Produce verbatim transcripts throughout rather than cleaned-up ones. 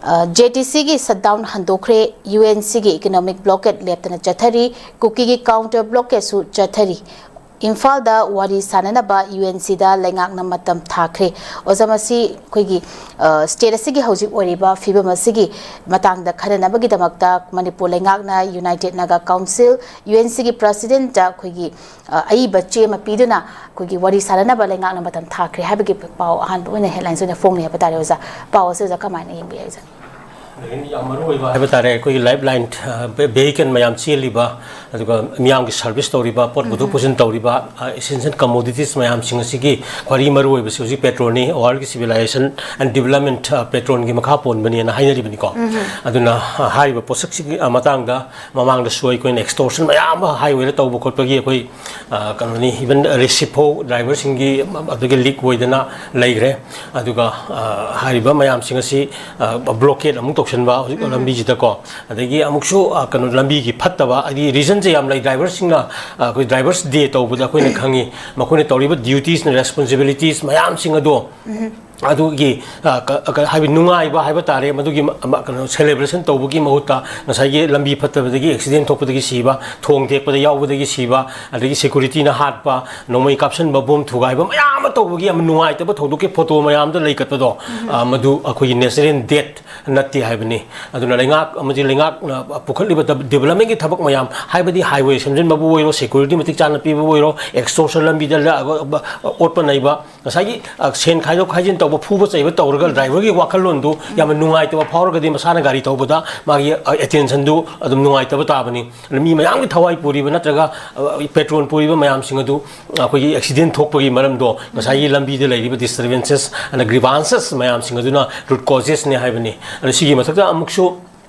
J T ꯁꯤꯒꯤ shutdown ꯍꯟꯗꯣꯛꯈ꯭ꯔꯦ, U N ꯁꯤꯒꯤ economic blockade ꯂꯦꯞꯇꯅ ꯆꯠꯊꯔꯤ, ꯀꯨꯀꯤꯒꯤ ꯀꯥꯎꯟꯇꯔ ꯕ꯭ꯂꯣꯀꯦꯠꯁꯨ ꯆꯠꯊꯔꯤ꯫ ꯏꯝꯐꯥꯜꯗ ꯋꯥꯔꯤ ꯁꯥꯅꯅꯕ ꯌꯨ ꯑꯦꯟ ꯁꯤꯗ ꯂꯩꯉꯥꯛꯅ ꯃꯇꯝ ꯊꯥꯈ꯭ꯔꯦ꯫ ꯑꯣꯖꯥ, ꯃꯁꯤ ꯑꯩꯈꯣꯏꯒꯤ, ꯑ, ꯁ꯭ꯇꯦꯠ ꯑꯁꯤꯒꯤ ꯍꯧꯖꯤꯛ ꯑꯣꯏꯔꯤꯕ ꯐꯤꯕꯝ ꯑꯁꯤꯒꯤ ꯃꯇꯥꯡꯗ ꯈꯟꯅꯅꯕꯒꯤꯗꯃꯛꯇ ꯃꯅꯤꯄꯨꯔ ꯂꯩꯉꯥꯛꯅ United Naga Council, U N ꯁꯤꯒꯤ ꯄ꯭ꯔꯁꯤꯗꯦꯟꯠꯇ ꯑꯩꯈꯣꯏꯒꯤ, ꯑ, ꯑꯏꯕ ꯆꯦ ꯑꯃ ꯄꯤꯗꯨꯅ ꯑꯩꯈꯣꯏꯒꯤ ꯋꯥꯔꯤ ꯁꯥꯅꯅꯕ ꯂꯩꯉꯥꯛꯅ ꯃꯇꯝ ꯊꯥꯈ꯭ꯔꯦ ꯍꯥꯏꯕꯒꯤ ꯄꯥꯎ ꯑꯍꯥꯟꯕ ꯑꯣꯏꯅ ꯍꯦꯗꯂꯥꯏꯟꯁ ꯑꯣꯏꯅ ꯐꯣꯡꯂꯤ ꯍꯥꯏꯕ ꯇꯥꯔꯦ ꯑꯣꯖꯥ꯫ ꯄꯥꯎ ꯑꯁꯤ ꯑꯣꯖꯥ ꯀꯃꯥꯏꯅ ꯌꯦꯡꯕꯤꯔꯤ ꯑꯣꯖꯥ? ꯑꯗꯒꯤ ꯌꯥꯝ ꯃꯔꯨ ꯑꯣꯏꯕ ꯍꯥꯏꯕ ꯇꯥꯔꯦ, ꯑꯩꯈꯣꯏꯒꯤ ꯂꯥꯏꯐ ꯂꯥꯏꯟ, ꯑ, ꯚꯦ-, ꯚꯦꯍꯤꯀꯜ ꯃꯌꯥꯝ ꯆꯦꯜꯂꯤꯕ, ꯑꯗꯨꯒ ꯃꯤꯌꯥꯝꯒꯤ ꯁꯔꯚꯤꯁ ꯇꯧꯔꯤꯕ, ꯄꯣꯠ ꯄꯨꯊꯣꯛ ꯄꯨꯁꯤꯟ ꯇꯧꯔꯤꯕ, ꯑ, ꯑꯦꯁꯦꯟꯁꯤꯌꯦꯜ ꯀꯃꯣꯗꯤꯇꯤꯁ ꯃꯌꯥꯝꯁꯤꯡ ꯑꯁꯤꯒꯤ ꯈ꯭ꯋꯥꯏꯗꯒꯤ ꯃꯔꯨ ꯑꯣꯏꯕꯁꯤ ꯍꯧꯖꯤꯛ ꯄꯦꯇ꯭ꯔꯣꯜꯅꯤ꯫ ꯋꯥꯔꯜꯒꯤ ꯁꯤꯚꯤꯂꯥꯏꯖꯦꯁꯟ ꯑꯦꯟ ꯗꯤꯕꯂꯞꯃꯦꯟꯠ, ꯑ, ꯄꯦꯇ꯭ꯔꯣꯜꯒꯤ ꯃꯈꯥ ꯄꯣꯟꯕꯅꯦꯅ ꯍꯥꯏꯅꯔꯤꯕꯅꯤꯀꯣ꯫ ꯑꯗꯨꯅ, ꯑ, ꯍꯥꯏꯔꯤꯕ ꯄꯣꯠꯁꯛꯁꯤꯒꯤ, ꯑ, ꯃꯇꯥꯡꯗ ꯃꯃꯥꯡꯗꯁꯨ ꯑꯩꯈꯣꯏꯅ ꯑꯦꯛꯁꯇꯣꯔꯁꯟ ꯃꯌꯥꯝ ꯑꯃ ꯍꯥꯏꯋꯦꯗ ꯇꯧꯕ ꯈꯣꯠꯄꯒꯤ ꯑꯩꯈꯣꯏ, ꯑ, ꯀꯩꯅꯣꯅꯤ, ꯏꯚꯟ ꯔꯤꯁꯤꯞ ꯐꯥꯎ ꯗ꯭ꯔꯥꯏꯚꯔꯁꯤꯡꯒꯤ ꯑꯗꯨꯒꯤ ꯂꯤꯛ ꯑꯣꯏꯗꯅ ꯂꯩꯈ꯭ꯔꯦ꯫ ꯑꯗꯨꯒ, ꯑ, ꯍꯥꯏꯔꯤꯕ ꯃꯌꯥꯝꯁꯤꯡ ꯑꯁꯤ, ꯑ, ꯕ꯭ꯂꯣꯀꯦꯠ ꯑꯃꯨꯛ ꯇꯧꯁꯟꯕ ꯍꯧꯖꯤꯛ ꯂꯝꯕꯤꯁꯤꯗꯀꯣ, ꯑꯗꯒꯤ ꯑꯃꯨꯛꯁꯨ, ꯑ, ꯀꯩꯅꯣ, ꯂꯝꯕꯤꯒꯤ ꯐꯠꯇꯕ, ꯍꯥꯏꯗꯤ ꯔꯤꯖꯟꯁꯦ ꯌꯥꯝ ꯂꯩ꯫ ꯗ꯭ꯔꯥꯏꯚꯔꯁꯤꯡꯅ, ꯑ, ꯑꯩꯈꯣꯏ ꯗ꯭ꯔꯥꯏꯚꯔꯁ ꯗꯦ ꯇꯧꯕꯗ ꯑꯩꯈꯣꯏꯅ ꯈꯪꯉꯤ, ꯃꯈꯣꯏꯅ ꯇꯧꯔꯤꯕ ꯗ꯭ꯌꯨꯇꯤꯁꯅ, ꯔꯦꯁꯄꯣꯟꯁꯤꯕꯤꯂꯤꯇꯤꯁ ꯃꯌꯥꯝꯁꯤꯡ ꯑꯗꯣ ꯑꯗꯨꯒꯤ, ꯑ, ꯀ-, ꯀ-, ꯍꯥꯏꯕꯗꯤ ꯅꯨꯡꯉꯥꯏꯕ ꯍꯥꯏꯕ ꯇꯥꯔꯦ, ꯃꯗꯨꯒꯤ ꯃ-, ꯃ-, ꯀꯩꯅꯣ, ꯁꯦꯂꯦꯕ꯭ꯔꯦꯁꯟ ꯇꯧꯕꯒꯤ ꯃꯍꯨꯠꯇ ꯉꯁꯥꯏꯒꯤ ꯂꯝꯕꯤ ꯐꯠꯇꯕꯗꯒꯤ, ꯑꯦꯛꯁꯤꯗꯦꯟ ꯊꯣꯛꯄꯗꯒꯤ ꯁꯤꯕ, ꯊꯣꯡ ꯊꯦꯛꯄꯗ ꯌꯥꯎꯕꯗꯒꯤ ꯁꯤꯕ, ꯑꯗꯒꯤ ꯁꯦꯀ꯭ꯌꯨꯔꯤꯇꯤꯅ ꯍꯥꯠꯄ, ꯅꯣꯡꯃꯩ ꯀꯥꯞꯁꯟꯕ, ꯕꯣꯝ ꯊꯨꯒꯥꯏꯕ ꯃꯌꯥꯝ ꯑꯃ ꯇꯧꯕꯒꯤ ꯌꯥꯝ ꯅꯨꯡꯉꯥꯏꯇꯕ ꯊꯧꯗꯣꯛꯀꯤ ꯐꯣꯇꯣ ꯃꯌꯥꯝꯗ ꯂꯩꯈꯠꯄꯗꯣ, ꯑ, ꯃꯗꯨ ꯑꯩꯈꯣꯏꯒꯤ ꯅꯦꯆꯔꯦꯜ ꯗꯦꯠ ꯅꯠꯇꯦ ꯍꯥꯏꯕꯅꯤ꯫ ꯑꯗꯨꯅ ꯂꯩꯉꯥꯛ ꯑꯃꯗꯤ ꯂꯩꯉꯥꯛꯅ ꯄꯨꯈꯠꯂꯤꯕ ꯗꯦꯕ-, ꯗꯦꯕꯂꯞꯃꯦꯟꯒꯤ ꯊꯕꯛ ꯃꯌꯥꯝ, ꯍꯥꯏꯕꯗꯤ ꯍꯥꯏꯋꯦ ꯁꯦꯝꯖꯤꯟꯕꯕꯨ ꯑꯣꯏꯔꯣ, ꯁꯦꯀ꯭ꯌꯨꯔꯤꯇꯤ ꯃꯇꯤꯛ ꯆꯥꯅ ꯄꯤꯕꯕꯨ ꯑꯣꯏꯔꯣ, ꯑꯦꯛꯁꯇꯣꯔꯁꯟ ꯂꯝꯕꯤꯗ ꯂ-, ꯑꯣꯠꯄ ꯅꯩꯕ, ꯉꯁꯥꯏꯒꯤ, ꯑ, ꯁꯦꯟ ꯈꯥꯏꯗꯣꯛ ꯈꯥꯏꯖꯤꯟ ꯇꯧꯕ, ꯐꯨꯕ ꯆꯩꯕ ꯇꯧꯔꯒ ꯗ꯭ꯔꯥꯏꯚꯔꯒꯤ ꯋꯥꯈꯜꯂꯣꯟꯗꯨ ꯌꯥꯝꯅ ꯅꯨꯡꯉꯥꯏꯇꯕ ꯐꯥꯎꯔꯒꯗꯤ ꯃꯁꯥꯅ ꯒꯥꯔꯤ ꯊꯧꯕꯗ ꯃꯥꯒꯤ, ꯑ, ꯑꯦꯇꯦꯟꯁꯟꯗꯨ ꯑꯗꯨꯝ ꯅꯨꯡꯉꯥꯏꯇꯕ ꯇꯥꯕꯅꯤ꯫ ꯑꯗꯨ ꯃꯤ ꯃꯌꯥꯝꯒꯤ ꯊꯋꯥꯏ ꯄꯨꯔꯤꯕ ꯅꯠꯇ꯭ꯔꯒ, ꯑ, ꯄꯦꯇ꯭ꯔꯣꯜ ꯄꯨꯔꯤꯕ ꯃꯌꯥꯝꯁꯤꯡ ꯑꯗꯨ ꯑꯩꯈꯣꯏꯒꯤ ꯑꯦꯛꯁꯤꯗꯦꯟ ꯊꯣꯛꯄꯒꯤ ꯃꯔꯝꯗꯣ ꯉꯁꯥꯏꯒꯤ ꯂꯝꯕꯤꯗ ꯂꯩꯔꯤꯕ ꯗꯤꯁꯇꯔꯕꯦꯟꯁꯦꯁ ꯑꯅ ꯒ꯭ꯔꯤꯚꯥꯟꯁꯦꯁ ꯃꯌꯥꯝꯁꯤꯡ ꯑꯗꯨꯅ ꯔꯨꯠ ꯀꯣꯖꯦꯁꯅꯦ ꯍꯥꯏꯕꯅꯤ꯫ ꯑꯗꯣ ꯁꯤꯒꯤ ꯃꯊꯛꯇ ꯑꯃꯨꯛꯁꯨ,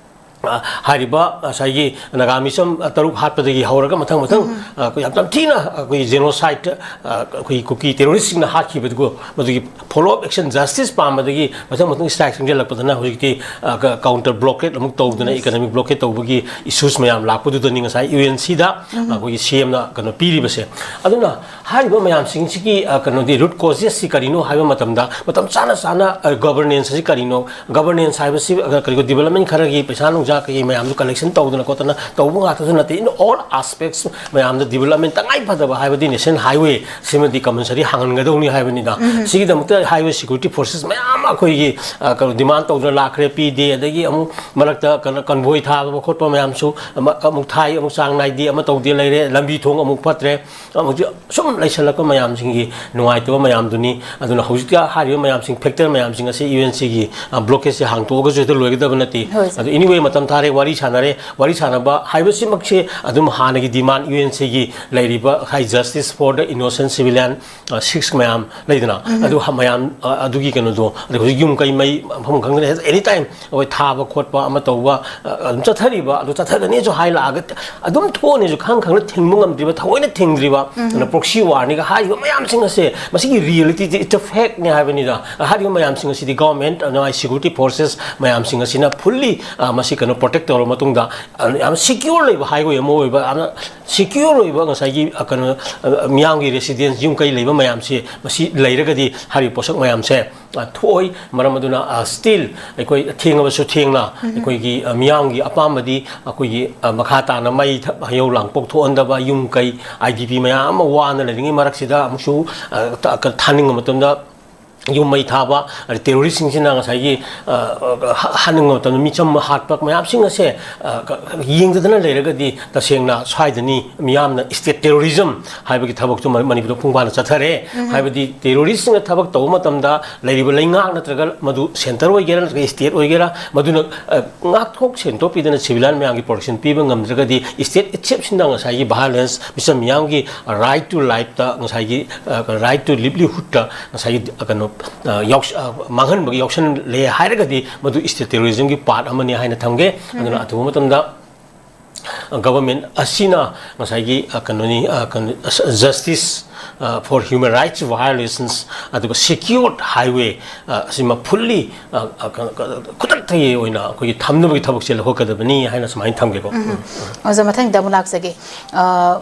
ꯑ, ꯍꯥꯏꯔꯤꯕ ꯉꯁꯥꯏꯒꯤ ꯅꯥꯒꯥ ꯃꯤꯆꯝ, ꯑ, ꯇꯔꯨꯛ ꯍꯥꯠꯄꯗꯒꯤ ꯍꯧꯔꯒ ꯃꯊꯪ ꯃꯊꯪ, ꯑ, ꯑꯩꯈꯣꯏ ꯌꯥꯝ ꯇꯝꯊꯤꯅ ꯑꯩꯈꯣꯏ ꯖꯦꯅꯣꯁꯥꯏꯠ, ꯑ, ꯑꯩꯈꯣꯏ ꯀꯨꯀꯤ ꯇꯦꯔꯣꯔꯤꯁꯁꯤꯡꯅ ꯍꯥꯠꯈꯤꯕꯗꯨꯒ ꯃꯗꯨꯒꯤ ꯐꯣꯂꯣ ꯑꯞ ꯑꯦꯛꯁꯟ, ꯖꯁꯇꯤꯁ ꯄꯥꯝꯕꯗꯒꯤ ꯃꯊꯪ ꯃꯊꯪ ꯁ꯭ꯇ꯭ꯔꯥꯏꯛ ꯆꯪꯁꯤꯜꯂꯛꯄꯗꯅ ꯍꯧꯖꯤꯛꯇꯤ, ꯑ, ꯀ-, ꯀꯥꯎꯟꯇꯔ ꯕ꯭ꯂꯣꯀꯦꯠ ꯑꯃꯨꯛ ꯇꯧꯗꯅ, ꯏꯀꯅꯣꯃꯤꯛ ꯕ꯭ꯂꯣꯀꯦꯠ ꯇꯧꯕꯒꯤ ꯏꯁꯨꯁ ꯃꯌꯥꯝ ꯂꯥꯛꯄꯗꯨꯗꯅꯤ ꯉꯁꯥꯏ ꯌꯨ ꯑꯦꯟ ꯁꯤꯗ ꯑꯩꯈꯣꯏꯒꯤ ꯁꯤ ꯑꯦꯝꯅ ꯀꯩꯅꯣ ꯄꯤꯔꯤꯕꯁꯦ꯫ ꯑꯗꯨꯅ ꯍꯥꯏꯔꯤꯕ ꯃꯌꯥꯝꯁꯤꯡꯁꯤꯒꯤ ꯑ, ꯀꯩꯅꯣꯗꯤ ꯔꯨꯠ ꯀꯣꯖꯦꯁꯁꯤ ꯀꯔꯤꯅꯣ ꯍꯥꯏꯕ ꯃꯇꯝꯗ, ꯃꯇꯝ ꯆꯥꯅ ꯆꯥꯅ ꯒꯕꯔꯅꯦꯟꯁ ꯑꯁꯤ ꯀꯔꯤꯅꯣ, ꯒꯕꯔꯅꯦꯟꯁ ꯍꯥꯏꯕꯁꯤ ꯑ, ꯀꯔꯤꯒꯨꯝꯕ ꯗꯤꯕꯂꯞꯃꯦꯟ ꯈꯔꯒꯤ ꯄꯩꯁꯥ ꯅꯨꯡꯁꯥ ꯀꯩꯀꯩ ꯃꯌꯥꯝꯗꯨ ꯀꯂꯦꯛꯁꯟ ꯇꯧꯗꯅ ꯈꯣꯠꯇꯅ ꯇꯧꯕ ꯉꯥꯛꯇꯁꯨ ꯅꯠꯇꯦ꯫ In all aspects ꯃꯌꯥꯝꯗ ꯗꯤꯕꯂꯞꯃꯦꯟ ꯇꯉꯥꯏ ꯐꯗꯕ ꯍꯥꯏꯕꯗꯤ ꯅꯦꯁꯅꯦꯜ ꯍꯥꯏꯋꯦ ꯁꯤꯃꯗꯤ ꯀꯝꯄꯜꯁꯔꯤ ꯍꯥꯡꯍꯟꯒꯗꯧꯅꯤ ꯍꯥꯏꯕꯅꯤꯗ꯫ ꯁꯤꯒꯤꯗꯃꯛꯇ ꯍꯥꯏꯋꯦ ꯁꯦꯀ꯭ꯌꯨꯔꯤꯇꯤ ꯐꯣꯔꯁꯦꯁ ꯃꯌꯥꯝ ꯑꯩꯈꯣꯏꯒꯤ ꯑ, ꯀꯩꯅꯣ ꯗꯤꯃꯥꯟ ꯇꯧꯗꯅ ꯂꯥꯛꯈ꯭ꯔꯦ, ꯄꯤꯗꯦ꯫ ꯑꯗꯒꯤ ꯑꯃꯨꯛ ꯃꯔꯛꯇ ꯀꯩꯅꯣ ꯀꯟꯚꯣꯏ ꯊꯥꯕ ꯈꯣꯠꯄ ꯃꯌꯥꯝꯁꯨ ꯑꯃ- ꯑꯃꯨꯛ ꯊꯥꯏ, ꯑꯃꯨꯛ ꯆꯥꯡ ꯅꯥꯏꯗꯦ, ꯑꯃ ꯇꯧꯗꯦ ꯂꯩꯔꯦ, ꯂꯝꯕꯤ ꯊꯣꯡ ꯑꯃꯨꯛ ꯐꯠꯇ꯭ꯔꯦ꯫ ꯑꯃꯨꯛ ꯁꯨꯝ ꯂꯩꯁꯜꯂꯛꯄ ꯃꯌꯥꯝꯁꯤꯡꯒꯤ ꯅꯨꯡꯉꯥꯏꯇꯕ ꯃꯌꯥꯝꯗꯨꯅꯤ꯫ ꯑꯗꯨꯅ ꯍꯧꯖꯤꯛꯇ ꯍꯥꯏꯔꯤꯕ ꯃꯌꯥꯝꯁꯤꯡ, ꯐꯦꯛꯇꯔ ꯃꯌꯥꯝꯁꯤꯡ ꯑꯁꯤ ꯌꯨ ꯑꯦꯟ ꯁꯤꯒꯤ ꯕ꯭ꯂꯣꯀꯦꯖꯁꯦ ꯍꯥꯡꯇꯣꯛꯑꯒꯁꯨ ꯍꯦꯛꯇ ꯂꯣꯏꯒꯗꯕ ꯅꯠꯇꯦ꯫ ꯍꯣꯏ, ꯁꯥꯔ꯫ ꯑꯗꯨ ꯑꯦꯅꯤꯋꯦ ꯃꯇꯝ ꯊꯥꯔꯦ, ꯋꯥꯔꯤ ꯁꯥꯟꯅꯔꯦ꯫ ꯋꯥꯔꯤ ꯁꯥꯟꯅꯕ ꯍꯥꯏꯕꯁꯤꯃꯛꯁꯦ ꯑꯗꯨꯝ ꯍꯥꯟꯅꯒꯤ ꯗꯤꯃꯥꯟ, ꯌꯨ ꯑꯦꯟ ꯁꯤꯒꯤ ꯂꯩꯔꯤꯕ ꯍꯥꯏ ꯖꯁꯇꯤꯁ ꯐꯣꯔ ꯗ ꯏꯅꯣꯁꯦꯟ ꯁꯤꯚꯤꯂꯤꯌꯟ ꯁꯤꯛꯁ ꯃꯌꯥꯝ ꯂꯩꯗꯅ, ꯑꯗꯨ ꯍ- ꯃꯌꯥꯝ ꯑ, ꯑꯗꯨꯒꯤ ꯀꯩꯅꯣꯗꯣ, ꯑꯗꯩ ꯍꯧꯖꯤꯛ ꯌꯨꯝ ꯀꯩ ꯃꯩ ꯃꯐꯝ ꯈꯪꯗꯅ ꯑꯦꯅꯤ ꯇꯥꯏꯝ ꯑꯩꯈꯣꯏ ꯊꯥꯕ ꯈꯣꯠꯄ ꯑꯃ ꯇꯧꯕ ꯑ, ꯑꯗꯨꯝ ꯆꯠꯊꯔꯤꯕ, ꯑꯗꯨ ꯆꯠꯊꯒꯅꯤꯁꯨ ꯍꯥꯏ ꯂꯥꯛꯑꯒ ꯑꯗꯨꯝ ꯊꯣꯛꯑꯅꯤꯁꯨ ꯈꯪ ꯈꯪꯅ ꯊꯤꯡꯕ ꯉꯝꯗ꯭ꯔꯤꯕ, ꯊꯑꯣꯏꯅ ꯊꯤꯡꯗ꯭ꯔꯤꯕ꯫ ꯑꯗꯨꯅ ꯄ꯭ꯔꯣꯛꯁꯤ ꯋꯥꯔꯅꯤꯒ ꯍꯥꯏꯔꯤꯕ ꯃꯌꯥꯝꯁꯤꯡ ꯑꯁꯦ, ꯃꯁꯤꯒꯤ ꯔꯤꯌꯦꯂꯤꯇꯤꯗꯤ ꯏꯠꯁ ꯑ ꯐꯦꯛꯅꯦ ꯍꯥꯏꯕꯅꯤꯗ꯫ ꯍꯥꯏꯔꯤꯕ ꯃꯌꯥꯝꯁꯤꯡ ꯑꯁꯤꯗꯤ ꯒꯚꯔꯟꯃꯦꯟꯠ, ꯑꯗꯨꯅ ꯁꯦꯀ꯭ꯌꯨꯔꯤꯇꯤ ꯐꯣꯔꯁꯦꯁ ꯃꯌꯥꯝꯁꯤꯡ ꯑꯁꯤꯅ ꯐꯨꯜꯂꯤ ꯃꯁꯤ ꯀꯩꯅꯣ ꯄ꯭ꯔꯣꯇꯦꯛ ꯇꯧꯔꯕ ꯃꯇꯨꯡꯗ, ꯑ, ꯌꯥꯝ ꯁꯤꯀ꯭ꯌꯣꯔ ꯂꯩꯕ ꯍꯥꯏꯋꯦ ꯑꯃ ꯑꯣꯏꯕ, ꯌꯥꯝꯅ ꯁꯤꯀ꯭ꯌꯣꯔ ꯑꯣꯏꯕ ꯉꯁꯥꯏꯒꯤ ꯑ, ꯀꯩꯅꯣ ꯑ, ꯃꯤꯌꯥꯝꯒꯤ ꯔꯦꯁꯤꯗꯦꯟꯁ, ꯌꯨꯝ ꯀꯩ ꯂꯩꯕ ꯃꯌꯥꯝꯁꯦ, ꯃꯁꯤ ꯂꯩꯔꯒꯗꯤ ꯍꯥꯏꯔꯤꯕ ꯄꯣꯠꯁꯛ ꯃꯌꯥꯝꯁꯦ ꯑ, ꯊꯣꯛꯑꯣꯏ꯫ ꯃꯔꯝ ꯑꯗꯨꯅ ꯁ꯭ꯇꯤꯜ ꯑꯩꯈꯣꯏ ꯊꯦꯡꯉꯕꯁꯨ ꯊꯦꯡꯅ ꯑꯩꯈꯣꯏꯒꯤ ꯑ, ꯃꯤꯌꯥꯝꯒꯤ ꯑꯄꯥꯝꯕꯗꯤ ꯑꯩꯈꯣꯏꯒꯤ ꯑ, ꯃꯈꯥ ꯇꯥꯅ ꯃꯩ ꯊ- ꯍꯩꯌꯧ ꯂꯥꯡꯄꯣꯛ ꯊꯣꯛꯍꯟꯗꯕ, ꯌꯨꯝ ꯀꯩ, ꯑꯥꯏ ꯗꯤ ꯄꯤ ꯃꯌꯥꯝ ꯑꯃ ꯋꯥꯅ ꯂꯩꯔꯤꯉꯩ ꯃꯔꯛꯁꯤꯗ ꯑꯃꯨꯛꯁꯨ ꯑ, ꯊ- ꯊꯥꯅꯤꯡꯕ ꯃꯇꯝꯗ ꯌꯨꯝ ꯃꯩ ꯊꯥꯕ, ꯑꯗꯩ ꯇꯦꯔꯣꯔꯤꯁꯁꯤꯡꯁꯤꯅ ꯉꯁꯥꯏꯒꯤ ꯑ, ꯑ, ꯍ- ꯍꯥꯠꯅꯤꯡꯕ ꯃꯇꯝꯗ ꯃꯤꯆꯝ ꯍꯥꯠꯄ ꯃꯌꯥꯝꯁꯤꯡ ꯑꯁꯦ ꯑ, ꯀ- ꯌꯦꯡꯗꯗꯅ ꯂꯩꯔꯒꯗꯤ ꯇꯁꯦꯡꯅ ꯁ꯭ꯋꯥꯏꯗꯅꯤ ꯃꯤꯌꯥꯝꯅ ꯁ꯭ꯇꯦꯠ ꯇꯦꯔꯣꯔꯤꯖꯝ ꯍꯥꯏꯕꯒꯤ ꯊꯕꯛꯇꯨ ꯃ- ꯃꯅꯤꯄꯨꯔꯗ ꯄꯨꯡꯐꯥꯅ ꯆꯠꯊꯔꯦ꯫ ꯍꯥꯏꯕꯗꯤ ꯇꯦꯔꯣꯔꯤꯁꯁꯤꯡꯅ ꯊꯕꯛ ꯇꯧꯕ ꯃꯇꯝꯗ ꯂꯩꯔꯤꯕ ꯂꯩꯉꯥꯛ ꯅꯠꯇ꯭ꯔꯒ ꯃꯗꯨ ꯁꯦꯟꯇꯔ ꯑꯣꯏꯒꯦꯔꯥ ꯅꯠꯇ꯭ꯔꯒ ꯁ꯭ꯇꯦꯠ ꯑꯣꯏꯒꯦꯔꯥ, ꯃꯗꯨꯅ ꯑ, ꯉꯥꯛꯊꯣꯛ ꯁꯦꯟꯊꯣꯛ ꯄꯤꯗꯅ ꯁꯤꯚꯤꯂꯤꯌꯟ ꯃꯌꯥꯝꯒꯤ ꯄ꯭ꯔꯣꯇꯦꯛꯁꯟ ꯄꯤꯕ ꯉꯝꯗ꯭ꯔꯒꯗꯤ, ꯁ꯭ꯇꯦꯠ ꯑꯦꯛꯁꯦꯞꯁꯟꯗ ꯉꯁꯥꯏꯒꯤ ꯚꯥꯏꯑꯣꯂꯦꯟꯁ, ꯃꯤꯆꯝ ꯃꯤꯌꯥꯝꯒꯤ ꯔꯥꯏꯠ ꯇꯨ ꯂꯥꯏꯐꯇ, ꯉꯁꯥꯏꯒꯤ ꯔꯥꯏꯠ ꯇꯨ ꯂꯤꯚꯂꯤꯍꯨꯗꯇ ꯉꯁꯥꯏꯒꯤ ꯑ, ꯀꯩꯅꯣ ꯑ, ꯌꯥꯎꯁ- ꯑ, ꯃꯥꯡꯍꯟꯕꯒꯤ ꯌꯥꯎꯁꯜꯂꯦ ꯍꯥꯏꯔꯒꯗꯤ, ꯃꯗꯨ ꯁ꯭ꯇꯦꯠ ꯇꯦꯔꯣꯔꯤꯖꯝꯒꯤ ꯄꯥꯔꯠ ꯑꯃꯅꯤ ꯍꯥꯏꯅ ꯊꯝꯒꯦ꯫ ꯑꯗꯨꯅ ꯑꯊꯨꯕ ꯃꯇꯝꯗ ꯒꯚꯔꯟꯃꯦꯟꯠ ꯑꯁꯤꯅ ꯉꯁꯥꯏꯒꯤ ꯑ, ꯀꯩꯅꯣꯅꯤ, ꯑ, ꯀꯩꯅꯣ, ꯑ, ꯖꯁꯇꯤꯁ ꯑ, ꯐꯣꯔ ꯍ꯭ꯌꯨꯃꯦꯟ ꯔꯥꯏꯠꯁ ꯚꯥꯏꯑꯣꯂꯦꯁꯟꯁ, ꯑꯗꯨꯒ ꯁꯦꯀ꯭ꯌꯣꯔꯠ ꯍꯥꯏꯋꯦ ꯑ, ꯑꯁꯤꯃ ꯐꯨꯜꯂꯤ ꯑ, ꯑ, ꯀ- ꯀ- ꯈꯨꯗꯛꯇꯒꯤ ꯑꯣꯏꯅ ꯑꯩꯈꯣꯏꯒꯤ ꯊꯝꯅꯕꯒꯤ ꯊꯕꯛꯁꯦ ꯂꯧꯈꯠꯀꯗꯕꯅꯤ ꯍꯥꯏꯅ ꯁꯨꯃꯥꯏꯅ ꯊꯝꯒꯦꯀꯣ꯫ ꯎꯝ꯫ ꯑꯣꯖꯥ, ꯃꯊꯪꯗ ꯑꯃꯨꯛ ꯂꯥꯛꯆꯒꯦ꯫ ꯑ,